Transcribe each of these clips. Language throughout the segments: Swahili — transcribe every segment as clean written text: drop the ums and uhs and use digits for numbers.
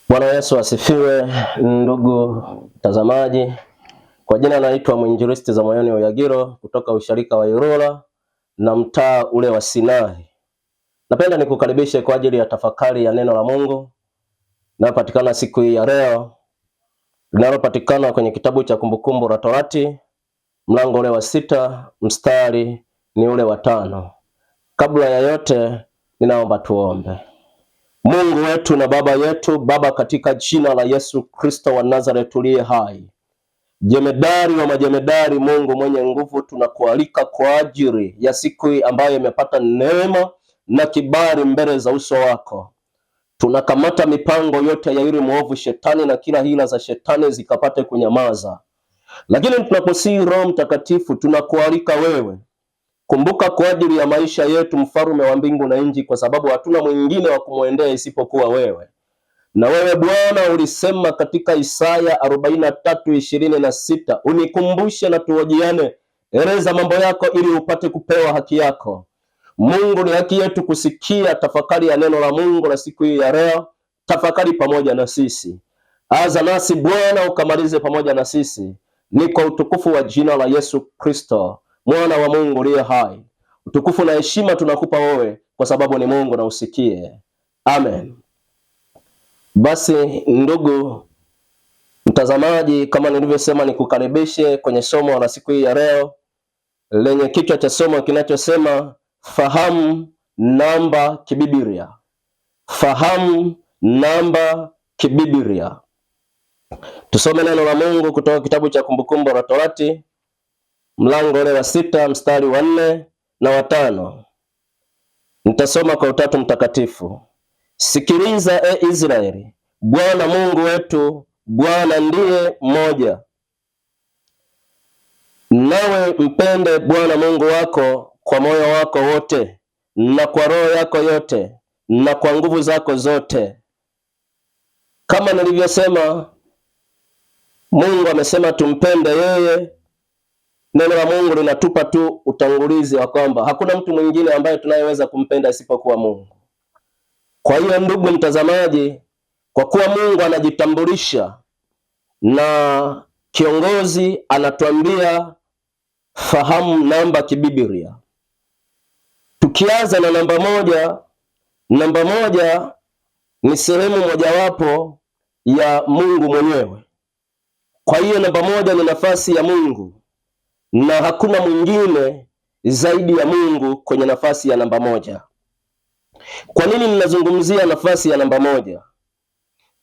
Bwana Yesu asifiwe, ndugu mtazamaji. Kwa jina naitwa Mwinjilisti Zamoyoni Oyagiro kutoka usharika wa Ilula na mtaa ule wa Sinai. Napenda nikukaribishe kwa ajili ya tafakari ya neno la Mungu linalopatikana siku hii ya leo, linalopatikana kwenye kitabu cha Kumbukumbu la Torati mlango ule wa 6 mstari ni ule wa 5. Kabla ya yote, ninaomba tuombe. Mungu wetu na Baba yetu, Baba, katika jina la Yesu Kristo wa Nazareti uliye hai, jemedari wa majemedari, Mungu mwenye nguvu, tunakualika kwa ajili ya siku hii ambayo imepata neema na kibali mbele za uso wako. Tunakamata mipango yote ya yule mwovu shetani na kila hila za shetani zikapate kunyamaza. Lakini tunaposihi Roho Mtakatifu, tunakualika wewe. Kumbuka kwa ajili ya maisha yetu, mfalme wa mbingu na nchi, kwa sababu hatuna mwingine wa kumwendea isipokuwa wewe. Na wewe Bwana ulisema katika Isaya 43:26, unikumbushe na tuojiane, eleza mambo yako ili upate kupewa haki yako. Mungu, ni haki yetu kusikia tafakari ya neno la Mungu la siku hii ya leo. Tafakari pamoja na sisi, aza nasi Bwana, ukamalize pamoja na sisi. Ni kwa utukufu wa jina la Yesu Kristo, mwana wa Mungu uliye hai. Utukufu na heshima tunakupa wewe, kwa sababu ni Mungu na usikie. Amen. Basi ndugu mtazamaji, kama nilivyosema, nikukaribishe kwenye somo la siku hii ya leo lenye kichwa cha somo kinachosema fahamu namba kibiblia. Fahamu namba kibiblia. Tusome neno la Mungu kutoka kitabu cha Kumbukumbu la Torati mlango ule wa 6 mstari wa 4 na wa 5. Nitasoma kwa Utatu Mtakatifu. Sikiliza e Israeli, Bwana Mungu wetu Bwana ndiye mmoja. Nawe mpende Bwana Mungu wako kwa moyo wako wote na kwa roho yako yote na kwa nguvu zako zote. Kama nilivyosema, Mungu amesema tumpende yeye. Neno la Mungu linatupa tu utangulizi wa kwamba hakuna mtu mwingine ambaye tunayeweza kumpenda isipokuwa Mungu. Kwa hiyo ndugu mtazamaji, kwa kuwa Mungu anajitambulisha na kiongozi anatuambia fahamu namba kibiblia. Tukianza na namba moja, namba moja ni sehemu mojawapo ya Mungu mwenyewe. Kwa hiyo namba moja ni nafasi ya Mungu na hakuna mwingine zaidi ya Mungu kwenye nafasi ya namba moja. Kwa nini ninazungumzia nafasi ya namba moja?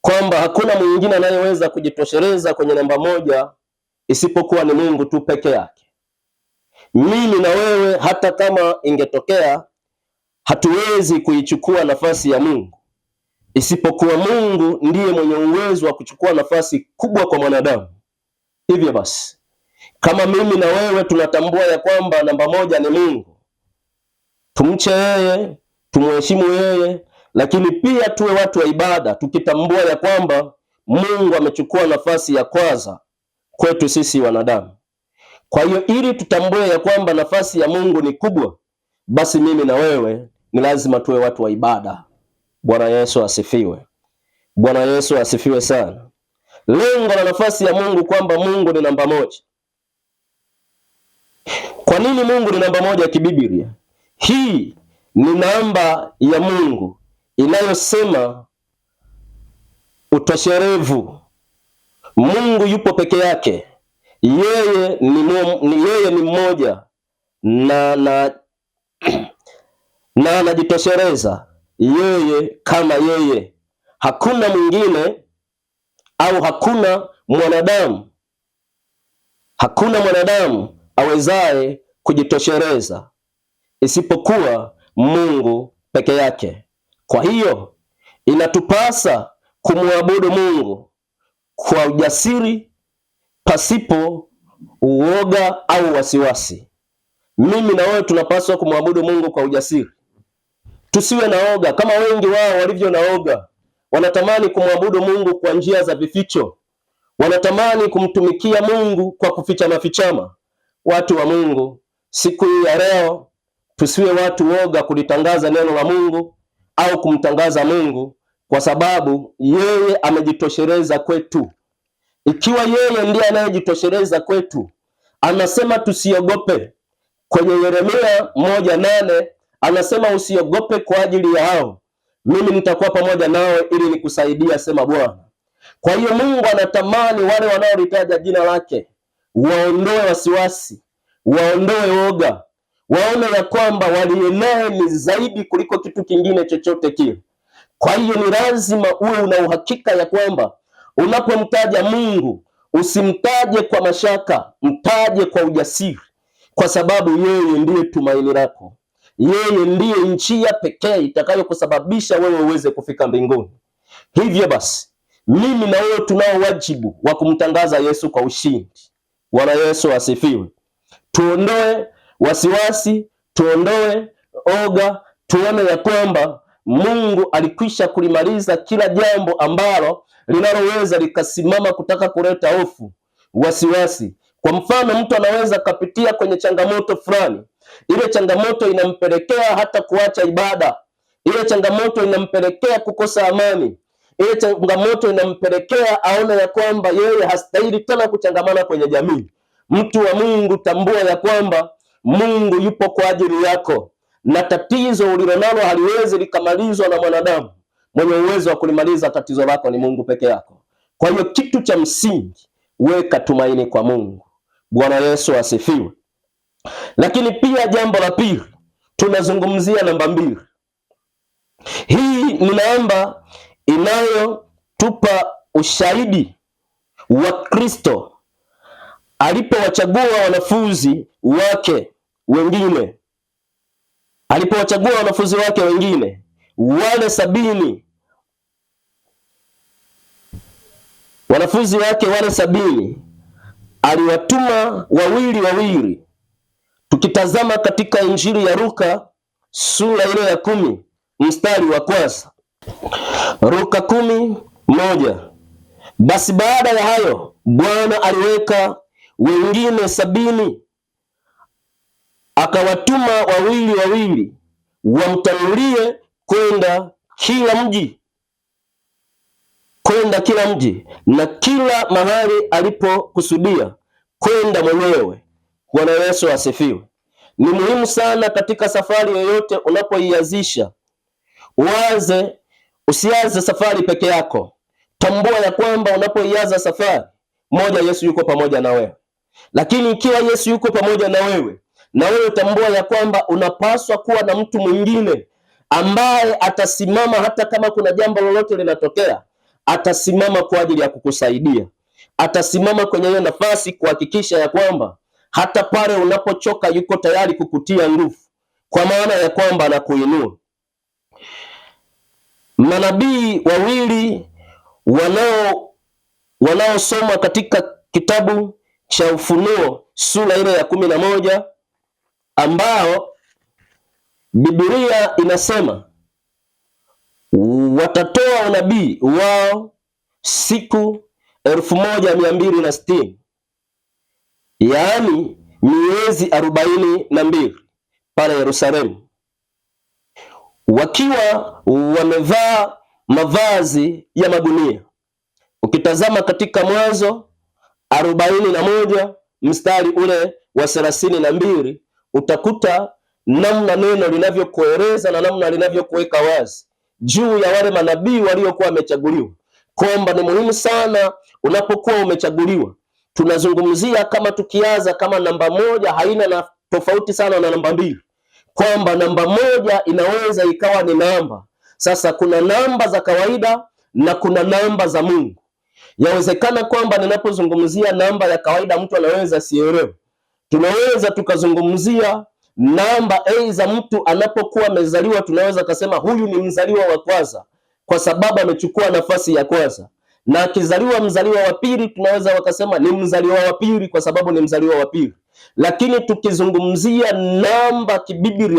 Kwamba hakuna mwingine anayeweza kujitosheleza kwenye namba moja isipokuwa ni Mungu tu peke yake. Mimi na wewe, hata kama ingetokea, hatuwezi kuichukua nafasi ya Mungu, isipokuwa Mungu ndiye mwenye uwezo wa kuchukua nafasi kubwa kwa mwanadamu. Hivyo basi, kama mimi na wewe tunatambua ya kwamba namba moja ni Mungu, tumche yeye, tumuheshimu yeye, lakini pia tuwe watu wa ibada, tukitambua ya kwamba Mungu amechukua nafasi ya kwanza kwetu sisi wanadamu. Kwa hiyo ili tutambue ya kwamba nafasi ya Mungu ni kubwa, basi mimi na wewe ni lazima tuwe watu wa ibada. Bwana Yesu asifiwe. Bwana Yesu asifiwe sana. Lengo la nafasi ya Mungu kwamba Mungu ni namba moja. Kwa nini Mungu ni namba moja kibiblia? Hii ni namba ya Mungu inayosema utosherevu. Mungu yupo peke yake, yeye ni mmoja na na anajitosheleza yeye kama yeye, hakuna mwingine au hakuna mwanadamu, hakuna mwanadamu awezaye kujitosheleza isipokuwa Mungu peke yake. Kwa hiyo inatupasa kumwabudu Mungu kwa ujasiri pasipo uoga au wasiwasi. Mimi na wewe tunapaswa kumwabudu Mungu kwa ujasiri, tusiwe na oga kama wengi wao walivyo na oga. Wanatamani kumwabudu Mungu kwa njia za vificho, wanatamani kumtumikia Mungu kwa kufichama fichama. Watu wa Mungu, siku hii ya leo tusiwe watu woga kulitangaza neno la Mungu au kumtangaza Mungu, Kwa sababu yeye amejitosheleza kwetu. Ikiwa yeye ndiye anayejitosheleza kwetu, anasema tusiogope. Kwenye Yeremia 1:8 anasema usiogope kwa ajili ya hao, mimi nitakuwa pamoja nawe ili nikusaidia, sema Bwana. Kwa hiyo Mungu anatamani wale wanaolitaja jina lake waondoe wasiwasi, waondoe woga, waone ya kwamba waliye naye ni zaidi kuliko kitu kingine chochote kile. Kwa hiyo ni lazima uwe una uhakika ya kwamba unapomtaja Mungu usimtaje kwa mashaka, mtaje kwa ujasiri, kwa sababu yeye ndiye tumaini lako. Yeye ndiye njia pekee itakayokusababisha wewe uweze kufika mbinguni. Hivyo basi, mimi na wewe tunao wajibu wa kumtangaza Yesu kwa ushindi. Bwana Yesu asifiwe. Tuondoe wasiwasi, tuondoe oga, tuone ya kwamba Mungu alikwisha kulimaliza kila jambo ambalo linaloweza likasimama kutaka kuleta hofu, wasiwasi. Kwa mfano, mtu anaweza kapitia kwenye changamoto fulani, ile changamoto inampelekea hata kuacha ibada, ile changamoto inampelekea kukosa amani, ile changamoto inampelekea aone ya kwamba yeye hastahili tena kuchangamana kwenye jamii. Mtu wa Mungu, tambua ya kwamba Mungu yupo kwa ajili yako, na tatizo ulilonalo haliwezi likamalizwa na mwanadamu. Mwenye uwezo wa kulimaliza tatizo lako ni Mungu peke yako. Kwa hiyo kitu cha msingi, weka tumaini kwa Mungu. Bwana Yesu asifiwe. Lakini pia jambo la pili, tunazungumzia namba 2. Hii ni namba inayotupa ushahidi wa Kristo alipowachagua wanafunzi wake wengine, alipowachagua wanafunzi wake wengine wale 70, wanafunzi wake wale 70 aliwatuma wawili wawili. Tukitazama katika Injili ya Luka sura ile ya 10 mstari wa kwanza, Luka 10:1, basi baada ya hayo Bwana aliweka wengine 70 akawatuma wawili wawili wamtangulie kwenda kila mji, kwenda kila mji na kila mahali alipokusudia kwenda mwenyewe. Bwana Yesu asifiwe. Ni muhimu sana katika safari yoyote unapoianzisha, uanze, usianze safari peke yako. Tambua ya kwamba unapoianza safari moja, Yesu yuko pamoja na wewe. Lakini ikiwa Yesu yuko pamoja na wewe, na wewe tambua ya kwamba unapaswa kuwa na mtu mwingine ambaye atasimama hata kama kuna jambo lolote linatokea, atasimama kwa ajili ya kukusaidia, atasimama kwenye hiyo nafasi kuhakikisha ya kwamba hata pale unapochoka yuko tayari kukutia nguvu, kwa maana ya kwamba anakuinua. Manabii wawili wanaosoma katika kitabu cha Ufunuo sura ile ya 11, ambao Biblia inasema watatoa unabii wao siku 1260, yaani miezi 42 pale Yerusalemu, wakiwa wamevaa mavazi ya magunia. Ukitazama katika Mwanzo 41 mstari ule wa 32 utakuta namna neno linavyokueleza na namna linavyokuweka wazi juu ya wale manabii waliokuwa wamechaguliwa, kwamba ni muhimu sana unapokuwa umechaguliwa. Tunazungumzia kama tukianza kama namba 1 haina na tofauti sana na namba 2, kwamba namba 1 inaweza ikawa ni namba. Sasa kuna namba za kawaida na kuna namba za Mungu. Yawezekana kwamba ninapozungumzia namba ya kawaida mtu anaweza sielewe. Tunaweza tukazungumzia namba A za mtu anapokuwa amezaliwa, tunaweza kasema huyu ni mzaliwa wa kwanza kwa sababu amechukua nafasi ya kwanza, na akizaliwa mzaliwa wa pili tunaweza wakasema ni mzaliwa wa pili kwa sababu ni mzaliwa wa pili. Lakini tukizungumzia namba kibiblia